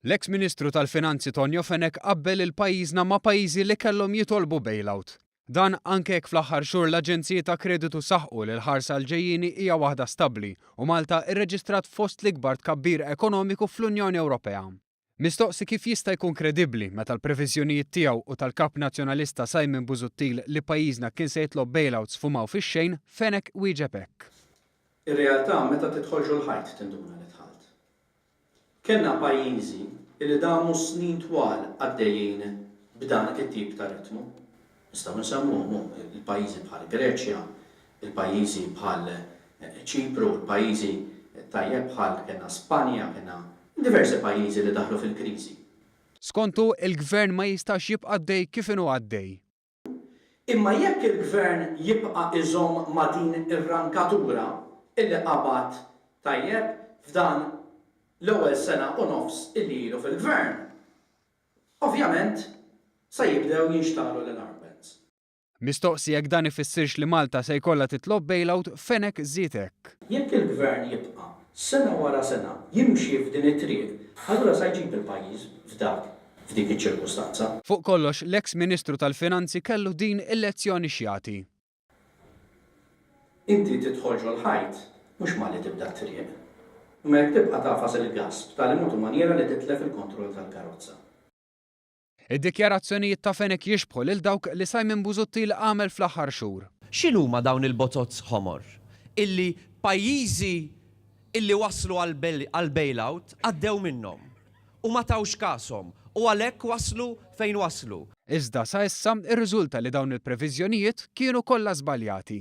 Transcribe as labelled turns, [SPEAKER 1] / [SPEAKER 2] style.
[SPEAKER 1] L-eks Ministru tal-Finanzi Tonio Fenech qabbel lil pajjiżna ma' pajjiżi li kellhom jitolbu bailout. Dan anke jekk fl-aħħar xhur l-aġenziji ta' kreditu saħqu li l-ħarsa għall-ġejjieni hija waħda stabbli u Malta rreġistrat fost l-ikbar tkabbir ekonomiku fl-Unjoni Ewropea. Mistoqsi kif jista' jkun kredibbli meta l-previżjonijiet tiegħu u tal-Kap Nazzjonalista Simon Busuttil li pajjiżna kien se jitlob bailout sfumaw fix-xejn, Fenech wieġeb hekk.
[SPEAKER 2] Ir-realtà meta tidħol ġol-ħajt tinduna li dħalt. Kellna pajjiżi li damu snin twal għaddejjin b'dan it-tip ta' ritmu. Nistgħu nsemmuhom, hu, il-pajjiżi bħal Greċja, il-pajjiżi bħal Ċipru, il-pajjiżi, tajjeb, bħal kellna Spanja, kellna diversi pajjiżi li daħlu fil-kriżi.
[SPEAKER 1] Skontu, il-Gvern ma jistax jibqa' għaddej kif inhu għaddej.
[SPEAKER 2] Imma jekk il-Gvern jibqa' iżomm ma' din ir-rankatura illi qabad tajjeb f'dan l-ewwel sena u nofs illi ilu fil-Gvern, ovvjament sa jibdew jinxtagħlu l-alarm bells.
[SPEAKER 1] Mistoqsi jekk dan ifissirx li Malta se jkollha titlob bailout, Fenech żied hekk.
[SPEAKER 2] Jekk il-Gvern jibqa' sena wara sena jimxi f'din it-triq, allura sa jġib il-pajjiż f'dak f'dik iċ-ċirkustanza.
[SPEAKER 1] Fuq kollox, l-eks Ministru tal-Finanzi kellu din il-lezzjoni x'jagħti.
[SPEAKER 2] Inti tidħol ġol-ħajt mhux malli tibda t-triq, imma jekk tibqa' tagħfas il-gass b'tali mod u manjiera li titlef il-kontroll tal-karozza.
[SPEAKER 1] Id-dikjarazzjonijiet ta' Fenech jixbħu lil dawk li Simon Busuttil għamel fl-aħħar xhur.
[SPEAKER 3] X'inhuma dawn il-bozoz ħomor illi pajjiżi illi waslu għall-bailout għaddew minnhom u ma tawx kashom u għalhekk waslu fejn waslu.
[SPEAKER 1] Iżda sa issa rriżulta li dawn il-previżjonijiet kienu kollha żbaljati.